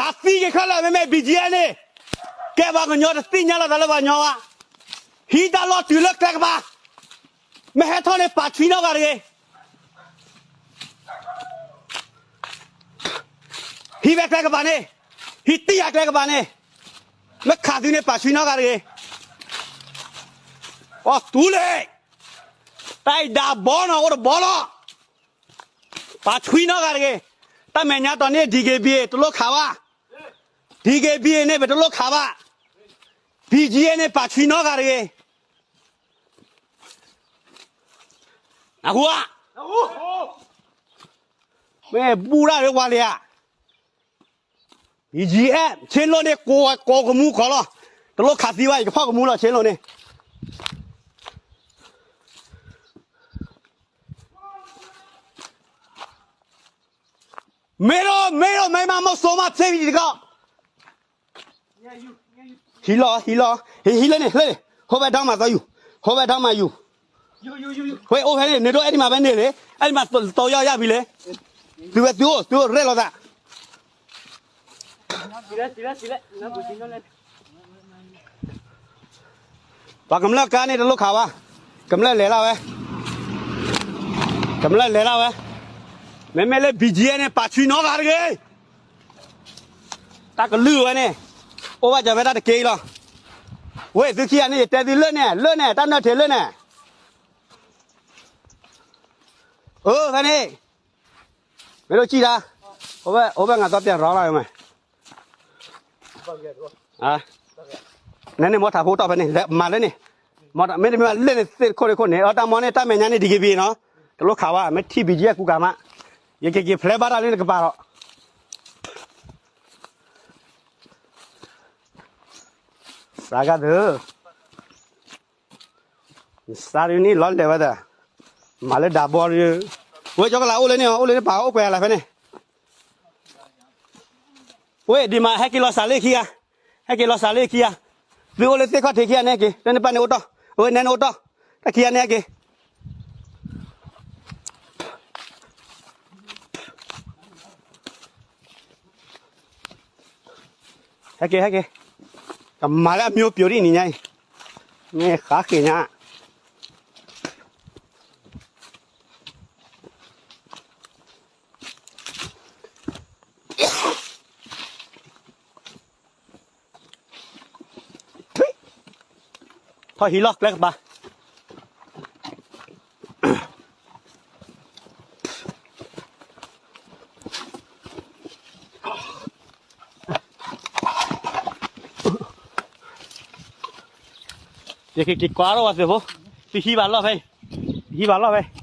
အသံက့ၤခဲလၢာ် မ့မ့ၢ် ဘံၣ်ကၠံၣ်အဲၣ်န့ၣ်, ကဲပှၤကညီတသ့ၣ်ညါလိာ်သးလၢပှၤကညီဘၣ်. ဟံးတၢ်လီၢ်တုၤလၢကျဲကပၤ, မ့ၢ်ဟဲထီၣ်န့ၣ် ပာ်ဆှံနီတဂၤတဂ့ၤ. ဟံးဝဲကျဲကပၤန့ၣ်, ဟံးတံၢ်ယၤကျဲကပၤန့ၣ်, မ့ၢ်ခးသုန့ၣ် ပာ်ဆှံနီတဂၤတဂ့ၤ. အီၣ်တူၢ်လံ, တၢ်အံၤဒၣ်ဘီနီၤ အိၣ်တဘီလီၤ. ပာ်ဆှံနီတဂၤတဂ့ၤ. တၢ်မဲာ်ညါတီၤန့ၣ် DKBA တလိၣ်ခးဘၣ်. DKBA န့ၣ် ပတလိၣ်ခးဘၣ်. BGF န့ၣ် ပာ်ဆှံနီတဂၤတဂ့ၤ. နၢ်ဟူဧါ. မ့ၢ်ဘူၣ်တၢ်လၢပှၤလံဧါ. BGF ဆ့လိၣ်န့ၣ် ကိးကမူကီးလီၤ. တလိၣ်ခးသံဘၣ် ယကဖီၣ်ကမူလီၤ ဆ့လိၣ်န့ၣ်. မ့ၢ်လိၣ် မ့ၢ်လိၣ် မ့ၢ်မၤမီၢ်စိမး ဆ့ဖံတကီၢ်. ဟံးလီၤ ဟံးလီၤ ဟံး ဟံးလၢန့ၣ် လၢန့ၣ် ဟိဝဲဒီမးသီယူၤ ဟိဝဲဒီမးယူၤ. ဝဲအိၣ်ဖဲန့ၣ် နဒိၣ်အဲၣ်ဒံးမးဖဲန့ၣ်လံ အဲၣ်ဒံးမးသီယီယၢ်ဖံလံ. သုဝဲသုအိၣ် သုအိၣ်ရဲၣ်လိာ်သး. ပှၤကမျၢၢ်ကါန့ၣ်တလိၣ်ခးဘၣ်. ကမျၢၢ်လဲၤလၢဝဲ, ကမျၢၢ်လဲၤလၢဝဲ. မ့မ့ၢ်လၢ BGF န့ၣ် ပာ်ဆှံနီတဂၤတဂ့ၤ. တၢ်ကလုၢ်ဝဲန့ၣ် အိၣ်ဘၣ်စၢၤဖဲတၢ်တက့ၢ်အံၤလီၤ. ဝဲသုခံဂၤန့ၣ် ယတဲသုလၢန့ၣ် လၢန့ၣ် တၢ်နၢၣ်ထံးလၢန့ၣ်. အၢ ဖဲန့ၣ် မ့ၢ်ဒိၣ်စံၣ်တၢ် အိၣ်ဖဲ အိၣ်ဖဲ ငါသီပျဲၢ်ရီလီၤမး. နန့ၣ် မ့ၢ်ထးဖိတီၢ်ဖဲန့ၣ် မၤလၢန့ၣ်. မ့တမ့ၢ်လၢန့ၣ်သ့ၣ်တခိၣ်တခိၣ်န့ၣ် အတၢ်မီန့ၣ် တၢ်မဲာ်ညါန့ၣ် DKBA နီၤ. တလိၣ်ခးဘၣ် မ့ၢ်ထံၣ် BGF ကူကၤမး. ယကက့ၤဖျဲးဘၣ်တၢ်လၢနကပၤဒီး စးကါသု စးဒ်န့ၣ်လီၤလဲၤဝဲဒၣ် မၤလၢဒၣ်ဘီဒ် ဝဲကၠီကလၤအိၣ်လၢန့ၣ် အိၣ်လၢန့ၣ်ပာ်အိၣ်ကွဲးလၢဖဲန့ၣ်. ဝဲဒ်မး ဟဲက့ၤလီၤစးလၢခံဂၤ, ဟဲက့ၤလီၤစးလၢခံဂၤ, သုအိၣ်လၢသ့ၣ်ခီၣ်ထံးခံဂၤန့ၣ်က့ၤ လၢန့ၣ်ပၢ်န့ၣ်အိၣ်တီၢ်, အဝဲနဲန့ၣ်အိၣ်တီၢ်, တၢ်ခံဂၤန့ၣ်က့ၤ ဟဲက့ၤ ဟဲက့ၤ, ကမၤလၢအမျိုးပျိုဒ်နံၤညါအံၤ, မ့ၢ်ဃါဃ့ၢ်ညါ ထီၣ်ဟံးလီၢ်ကျဲကပၤ ယက့ၤကွၢ်ထီၣ်ဝဲသုးဖိ, သုဟံးဘၣ်လီၢ်ဖဲ, ဟံးဘၣ်လီၢ်ဖဲ,